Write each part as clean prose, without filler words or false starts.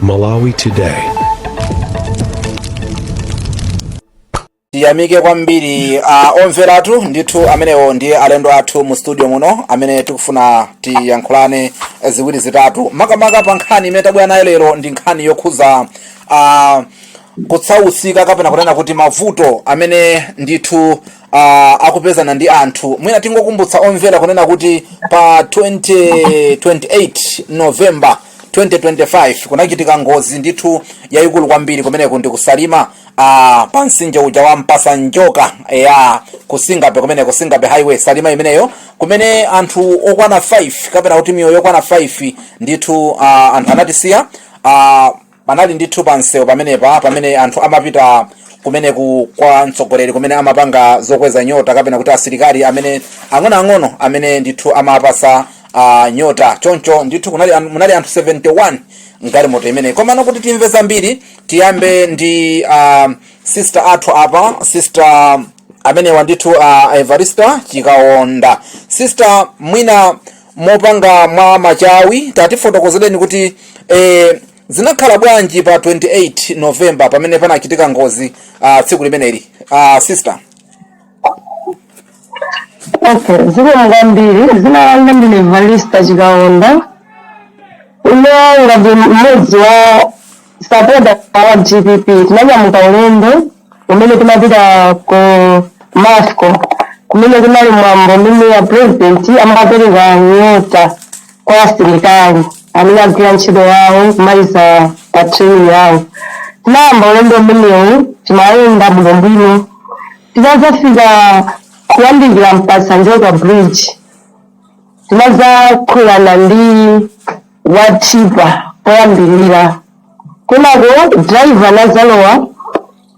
Malawi Today. Tiyamike kwambiri omveratu ndithu. Amenewo ndiye alendo athu mu studio muno amene tikufuna tiyankhulane ziwiri zitatu, makamaka pa nkhani imene tabwera nayo lero. Ndi nkhani yokhuza kutsautsika kapena kunena kuti mavuto amene ndithu akupezana ndi anthu. Mwina tingokumbutsa omvera kunena kuti pa 20 28 November 2025 kunachitika ngozi ndithu yayikulu kwambiri kumeneko ndi kuSalima, pa mtsinje uja wa Mpasanjoka ya kuSingape kumeneko, Singape Highway, Salima imeneyo, kumene anthu okwana 5 kapena kuti miyoyo yokwana 5 ndithu anthu anatisiya. Panali ndithu pa msewu pamenepa pamene anthu amapita kumeneku kwa mtsogoleri, kumene amapanga zokweza nyota kapena kuti asilikali amene ang'onoang'ono amene ndithu amapasa nyota. Choncho ndithu munali anthu 71 mgalimoto imeneyi. Komano kuti timve zambiri, tiyambe ndi sister athu apa, sister amenewa ndithu Evarista Chikaonda. Sister, mwina mopanga mwa machawi, tatifotokozereni kuti zinakhala bwanji pa 28 November pamene panachitika ngozi tsiku limeneli, sister? Okay, zikomo kwambiri. Dzina langa ndine Evarista Chikaonda. Ine ngati mmodzi wa supporter wa DPP, tinanyamuka ulendo umene timapita ku Mafco, kumene kunali mwambo umene ya president amapereka nyota kwa asilikali amene agwira ntchito yawo kumaliza pa training yawo. Tinayamba ulendo umenewu, timayenda bwinobwino. Tinazafika kuyandikira Mpasanjoka Bridge, tinazakhulana ndi wa tipper poyambirira. Kenako driver anazalowa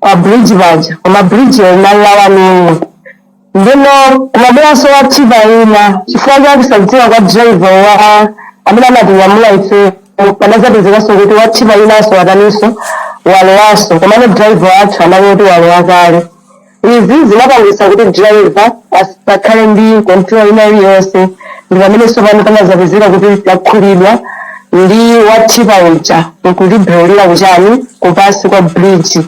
pa bridge paja, koma bridge yo inali la one way. Ndino kumabweranso wa tipper ina. Chifukwa cha kusadziwa kwa driver wa amene amatinyamula ife, panazapezekanso kuti wa tipper inanso wataninso, walowanso, komano driver wathu anali kuti walowa kale. Izi zinapangisa kuti driver asakhale ndi control ina iliyonse, ndi pamenenso pano panazapezeka kuti takhulidwa ndi wa tipper uja nkutibheulira kuchani, kupasi kwa bridge.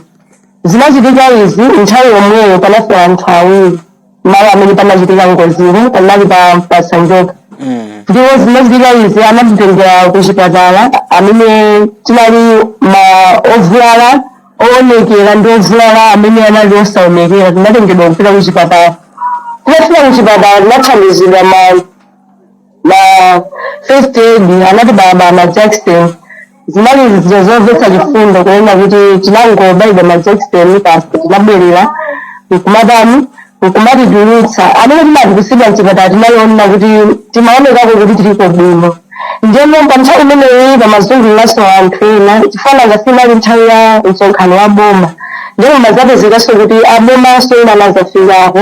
Zinachitika izi nthawi yomweyo, panafa anthu awiri. Malo amene panachitika ngoziwo panali pa Mpasanjoka. Ndipo zinachitika izi, anatitengera ku chipatala amene tinali ma ovulala oonekera ndi ovulala amene anali osaonekera. Tinatengedwa kupita ku chipatala. Tinafika ku chipatala, tinathandizidwa ma first aid, anati baba ma Jackson. Zinali zinthu zomvetsa chifundo kunena kuti tinangobayidwa ma Jackson basi, tinabwerera nkumatani, nkumatitulutsa. Amene timatulutsidwa mchipatala tinaliona kuti timaonekako kuti tiliko bwino. Ndiyeno pa nthawi imeneyi pamazunguliranso anthu ena, chifukwa ngasinali nthawi ya msonkhano wa boma. Ndiyeno mazapezekanso kuti abomanso ena anazafikako.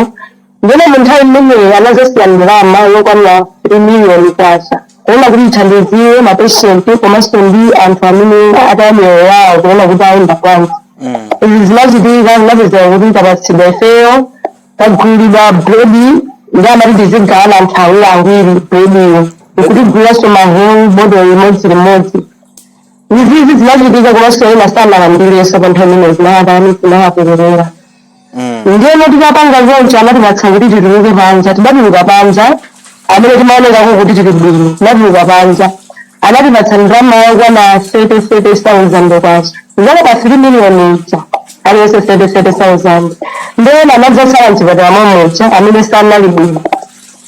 Ndiyeno mu nthawi imeneyi anazasiya ndalama yokwana 3 million kwacha kuona kuti ithandiziwe ma patient komanso ndi anthu amene ataya miyoyo yawo, kuona kuti ayenda bwanji. Izi zinachitika, zinapezeka kuti tapatsidwa ifeyo, tagulidwa bredi, ndi amati tizigawana anthu awiri awiri brediyo, nkutigwiranso mahewu botolo limodzi limodzi. Izizi zinachitika, komanso ena sanalandirenso pa nthawi imene zinatani, zinawapeperera. Ndiyeno tikapanga zonse, anatipatsa kuti tituluke panja. Tidatuluka panja, amene timaonekako kuti tili bwino tinatuluka panja. Anatipatsa ndalama yokwana 30,000 kwacha kuchoka pa 3 million ija, aliyense 30,000. Ndiyena anadzatsala mchipatala momuja amene sanali bwino.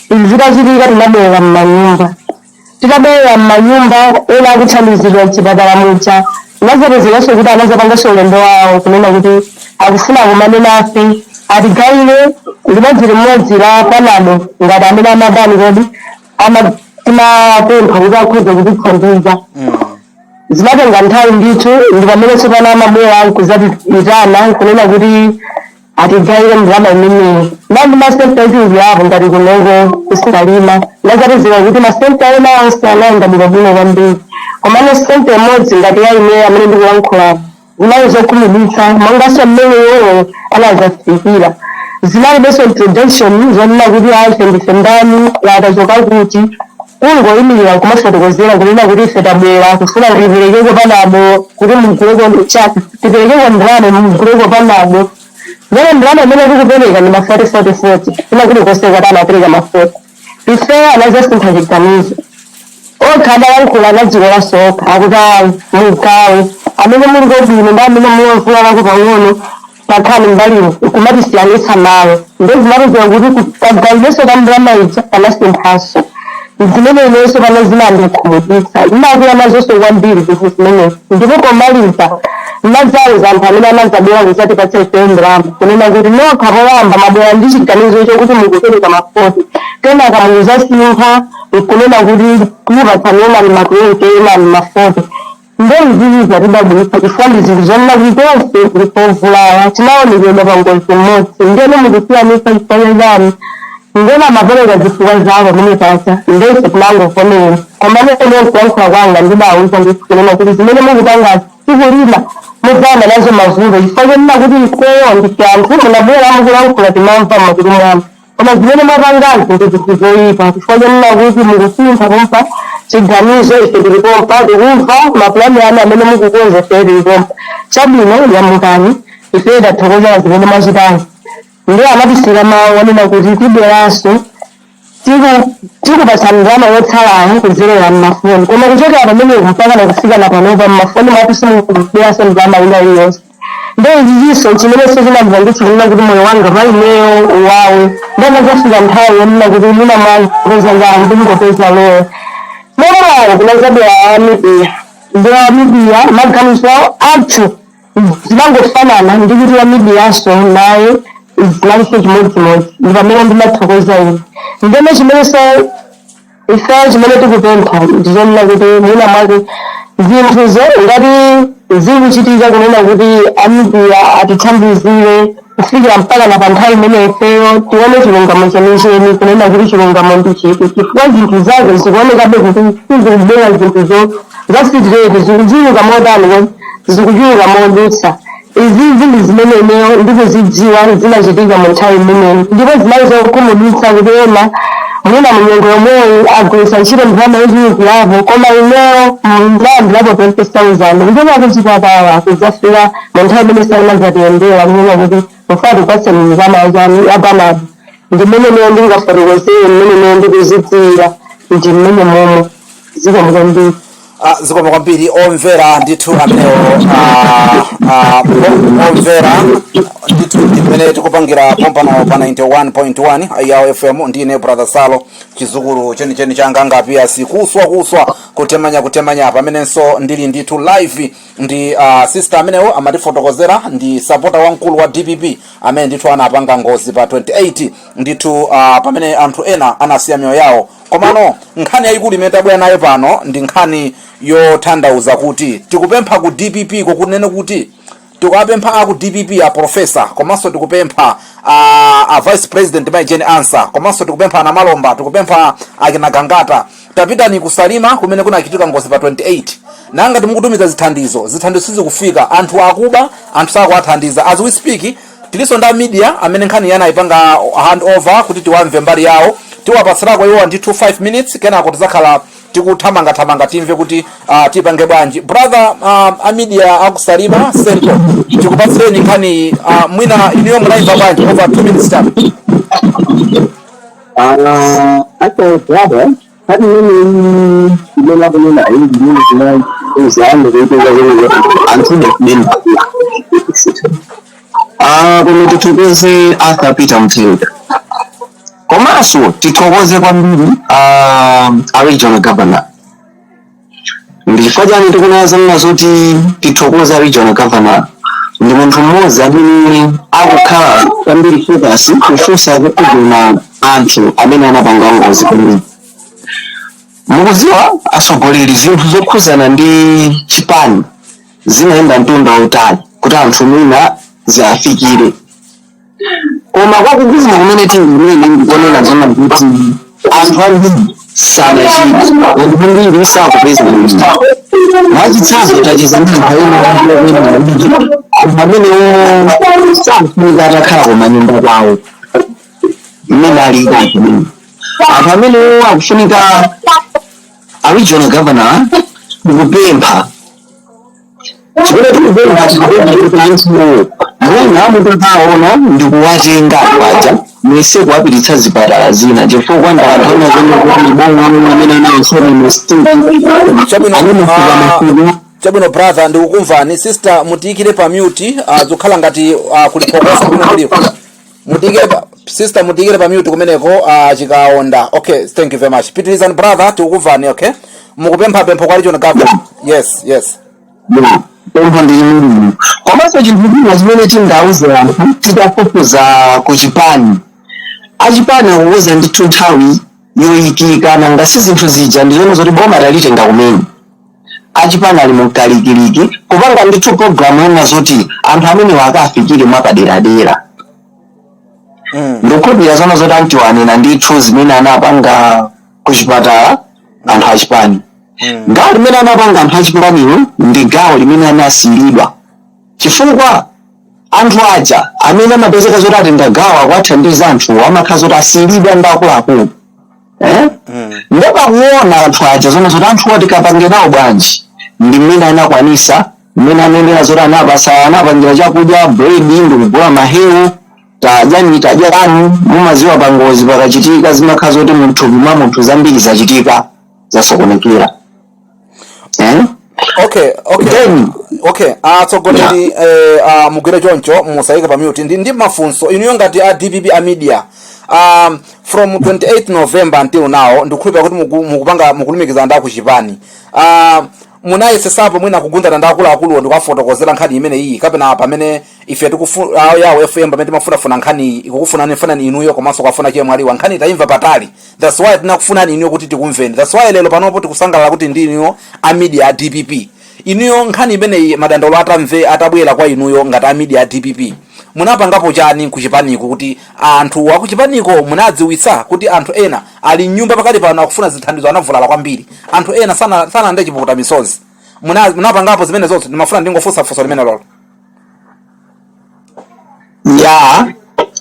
Izi zitachitika, tinabwerera m'manyumba. Titabwerera m'manyumba, ena akuthandizidwa mchipatala muja, nazapezekanso kuti anazapanganso ulendo wawo kunena kuti akufuna kumane nafe, atigawire limodzi limodzi la Panado ngati amene amatani kodi timapempha kuti akhoza kutithandiza. Zimatenga nthawi ndithu, ndi pamene tsopano amabwera nkuzatitana kunena kuti atigawire ndalama imeneyi. Nandi ma centre ichulukilapo ngati kunoko kuSalima, nazapezeka kuti ma centre ena onse anayenda bwinobwino kwambiri, komano centre imodzi ngati ya ineyo amene ndikulankhula, zinali zokhumudwitsa monganso mmene iwowo anazafikira. Zinalibenso introduction zonena kuti ife ndife ndani, latachoka kuti. Kungoyimirira kumafotokozera kunena kuti ife tabwera kufuna tiperekeko Panado kuti muguleko cha tiperekeko ndalama, muguleko Panado. Ndene ndalama imene tikupereka ndi ma 40 40 40, ina kuti koseka tanapereka ma 40. Ifeyo anazasintha chiganizo okha, adalankhula anadzikolanso okha akuti ayi, mugawe amene muli kobwino ndi amene mulovulalaku pang'ono pakhani mbaliwo, kumatisiyanitsa nawo. Ndezimapezeka kuti kagawidenso ka ndalama ija kanasinthanso. Zimene inenso pano zimandikhumudwitsa, imakuya nazonso kwambiri zinthu zimenezi. Ndipo pomaliza ndinadzawuza anthu amene anadzabwera kudzatipatsa ifeyo ndalama kunena kuti nokha poyamba mabwera ndi chiganizo chokuti mukupereka ma 40, kenaka mukuzasintha nkunena kuti kupatsani ena ni ma 20, ena ni ma 40. Ndeiziliza tidabwitsa chifukwa ndi zinthu zonena kuti tonse ndipovulala, tinaonekedwa pa ngozi mmodzi, ndiyeno mukusiyanitsa chifukwa chachani? Ndena amapereka zifukwa zawo pamene pacha, ndeife tinangovomera. Koma ine kuyankhula kwanga ndidawuza ndikunena kuti zimene mukupangazi tsiku lina mudzaona nazo mavuto, chifukwa chonena kuti ifeyo ndife anthu munabwera mukulankhula timamva mmakutu mwanu, koma zimene mwapangazi ndi zinthu zoyipa, chifukwa chonena kuti mukusintha pompa chiganizo, ife tilipompa tikumva mapulani anu amene mukukonza, ife tilipompa. Chabwino, yamukani, ife tathokoza zimene mwachitazi. Ndiye anatisira mawu anena kuti tibweranso tikupatsani ndalama yotsalayo kudzerera mmafoni. Koma kuchokera pamenepo mpaka nakufika na panopa, mmafoni mwathu simukubweranso ndalama ina iliyonse. Ndiye ichichinso chimenenso chinandipangitsa kunena kuti moyo wanga pa ineyo uwawe. Ndamazafika nthawi yonena kuti mwina mwapeza njala, ndingopeza loya momwawo kunazabwera a media. Ndi a media maganizo athu zimangofanana, ndi kuti wa medianso naye zinalinso chimodzimodzi. Ndi pamene ndimathokoza ine. Ndene chimenenso ife chimene tikupempha ndizonena kuti mwina mwake zinthuzo ngati zikuchitika, kunena kuti a media atithandizire kufikira mpaka na pa nthawi imene ifeyo tione chilungamo chenicheni, kunena kuti chilungamo ndi chiti, chifukwa zinthu zake zikuonekabe kuti sizikubwera. Zinthuzo zasitireti zikuchuluka motani? Zikuchuluka modutsa. Izizi ndi zimene ineyo ndikuzidziwa zinachitika mu nthawi imeneyo, ndipo zinali zokhumudwitsa kuti ena mwina munyengo yomweyi agwiritsa ntchito ndalama yochulukirapo, koma ineyo ndayambirapo 20,000 kuchoka kuchipatala kudzafika mu nthawi imene sanazatiyendera kunena kuti mufati kupatse ndalama yachani ya Panado. Ndi mmene ineyo ndingafotokozere, mmene ineyo ndikuzidziwira ndi mmene momwe. Zikomo kwambiri. Ah, zikomo kwambiri. Omvera, ndithu amenewo omvera, ndithu ndimene tikupangira pompano pa 91.1 Yao FM. Ndine Brother Salo, chizukulu chenicheni changa ngapiyasi kuswa kuswa, kutemanya kutemanya. Pamenenso ndili ndithu live ndi sister amenewo amatifotokozera, ndi supporter wamkulu wa DPP amene ndithu anapanga ngozi pa 28 ndithu, pamene anthu ena anasiya miyoyo yawo. Komano nkhani yayikulu imene tabwera nayo pano ndi nkhani yotanthauza kuti tikupempha ku DPP kokunene kuti tikupempha aku DPP a professor, komanso tikupempha a vice president mai Jane Ansah, komanso tikupempha ana Malomba, tikupempha akina Gangata, tapitani kusalima kumene kunachitika ngozi pa 28. Nanga timukutumiza zithandizo, zithandizo sizikufika, anthu akuba, anthu sakuwathandiza. As we speak, tilinso ndi media amene nkhani yana ayipanga hand over kuti tiwamve mbali yawo. Tiwapatsirako iwowa ndithu 5 minutes, kenako tizakhala tikuthamangathamanga timve kuti tipange bwanji. Brother, a media akusalima Central, tikupatsireni nkhani. Mwina inuyo munayimva bwanji over 2 minutes chabe? Actually, brother, hadi mimi imene kunena iyi ndimene tinayamba kuipeza kuti anthu ndikudeni. Koma tithokoze Arthur Peter Mutharika, komanso tithokoze kwambiri a regional governor. Ndi chifukwa chani tikunena zanena zoti tithokoze a regional governor? Ndi munthu mmodzi amene akukhala kwambiri focus kufunsa kukuguna anthu amene anapanga ngozi kwambiri. Mukudziwa atsogoleri, zinthu zokhuzana ndi chipani zimayenda mtunda wautali kuti anthu mwina ziafikire, koma kwakukulu kumene tili kumene ndikonena zona kuti anthu ambiri sanachite, anthu ambiri sakupeza bwino. Mwachitsanzo, tacheza ndi anthu ena, anthu amenewo sakufunika atakhala kumanyumba kwawo mmene ali anthu amene. Anthu amenewo akufunika A regional governor, tikupempha, chimene tikupempha, tikupempha kuti anthu mwina mutataona ndikuwatenga aja, muyese kuwapititsa zipatala zina, chifukwa ndi anthu ena zomwe kuti boma amene anayesera mu state Chabwino. amene mafika. Chabwino brother, ndikukumvani. Sister, mutiyikire pa mute. Zikukhala ngati kuli phokoso kumene kuliko. Mutiyikire pa, sister, mutiyikire pa mute kumeneko, chikaonda. Okay, thank you very much. Pitirizani brother, tikukumvani. Okay, mukupempha pempho kwa regional governor. Yes. Yeah, pempho ndi chimene. Komanso chinthu china chimene tingauze anthu, titafufuza ku chipani, achipani akukuza ndithu nthawi yoyikika. Nanga si zinthu zija ndizomwe zoti boma talitenga kumene, achipani ali mkalikiliki kupanga ndithu program ena zoti anthu amene akafikire mwapaderadera. Ndikukhulupirira zono zoti antiwanena ndithu zimene anapanga ku chipatala anthu achipani. Gawo limene anapanga anthu achipaniwo ndi gawo limene anasiyiridwa, chifukwa anthu aja amene amapezeka zoti atenga gawo akuwathandiza anthuwo amakhala zoti asiyiridwa ndi akuluakulu, eh? Ndepakuona anthu aja zono zoti anthuwo tikapange nawo bwanji, ndi mmene anakwanisa, mmene anenera zoti anapasa, anapangira chakudya, bread, ndikugula mahewu, tadyani, tadyani. Mumaziwa pangozi pakachitika zimakhala zoti munthupi mwa munthu zambiri zachitika, zasokonekera, eh? Okay. Then Okay, atsogoleri, mugwire choncho, musayike pa mute. Ndi mafunso inuyo ngati a DPP, a media, from 28 November until now, ndikukhulupira kuti mukupanga, mukulumikiza ndi akuchipani. Munayesesapo mwina kugundana ndi akuluakuluwo ndikuwafotokozera nkhani imene iyi, kapena pamene ife Yawo FM, pamene timafunafuna nkhani iyi, ikukufunani, funani inuyo komanso kwafuna chemwaliwa, nkhani tayimva patali. That's why tinakufunani inuyo kuti tikumveni. That's why lero panopo tikusangalala kuti ndi inuyo a media a DPP. Inuyo, nkhani imeneyi, madandaulo atamve, atabwera kwa inuyo ngati a media a DPP, munapangapo chani kuchipaniko kuti anthu akuchipaniko munadziwitsa kuti anthu ena ali mnyumba pakali pano akufuna zithandizo, anavulala kwambiri, anthu ena sanande chipukuta misozi? Munapangapo zimene zonse? Ndimafuna ndingofunsa funso limene lolo. Ya,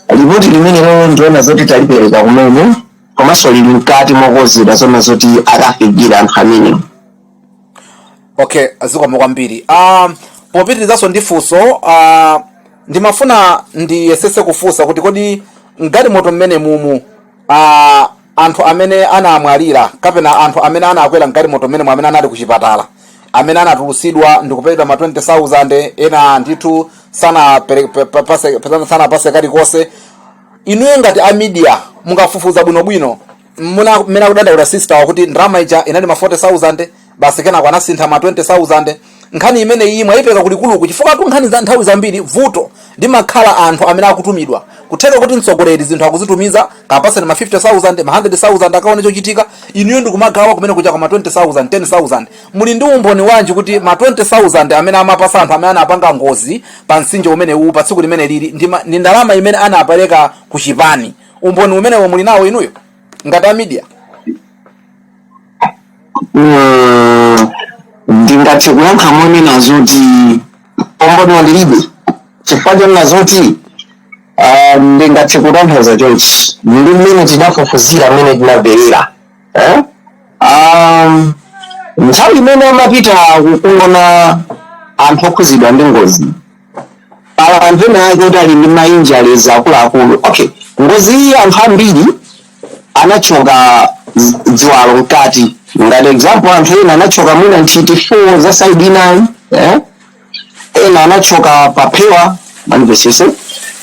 ripoti limene lolo ndiona zoti talipereka kumene, komanso lili mkati mokonzedwa zona zoti akafikira anthu amene. Okay, zikomo kwambiri. Popitirizanso ndi funso, ndimafuna ndiyesese kufunsa kuti kodi mgalimoto mmene mumu, anthu amene anamwalira kapena anthu amene anakwera mgalimoto mmene amene anali kuchipatala, amene anatulusidwa ndikuperedwa ma 20,000, ena ndithu sanapase kalikonse, inuyo ngati a media mungafufuza bwinobwino muna mmene akudandaula sister wakuti ndalama ija inali ma 40,000 basi, kenako anasintha ma 20,000, nkhani imene iyi mwayipeka kulikuluku? Chifukwa tu nkhani za nthawi zambiri vuto ndimakhala anthu amene akutumidwa, kutheka kuti mtsogoleri zinthu akuzitumiza, kapasani ma 50,000, ma 100,000, akaone chochitika, inuyo ndikumagawa kumene kuja kwa ma 20,000, 10,000. Muli ndi umboni wanji kuti ma 20,000 amene amapasa anthu amene anapanga ngozi pa mtsinje umene uwu pa tsiku limene lili ndi ndalama imene anapereka ku chipani? Umboni umenewo muli nawo inuyo ngati a media? Ndingathe kuyankha monena zoti umboni ndilibe, chifukwa chonena zoti ndingathe kutanthauza chonchi, ndi mmene tidafufuzira, mmene tinamverera, eh? Nthawi imene amapita kukuona anthu okhuzidwa ndi ngozi, pala anthu ena ake kuti ali ndi ma injuries akuluakulu. Okay, ngozi iyi anthu ambiri anachoka ziwalo mkati. Ngati example, anthu ena anachoka mwina nthiti 4 za side inayi, eh? Ena anachoka paphewa, manipesese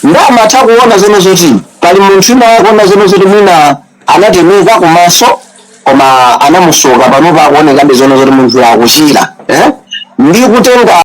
ndo amatha kuona zomwe zoti pali munthu ina akuona zomwe zoti mwina anatemeka kumaso, koma anamusoka, panopa akuonekabe zomwe zoti munthu akuchira, eh? Ndi kutenga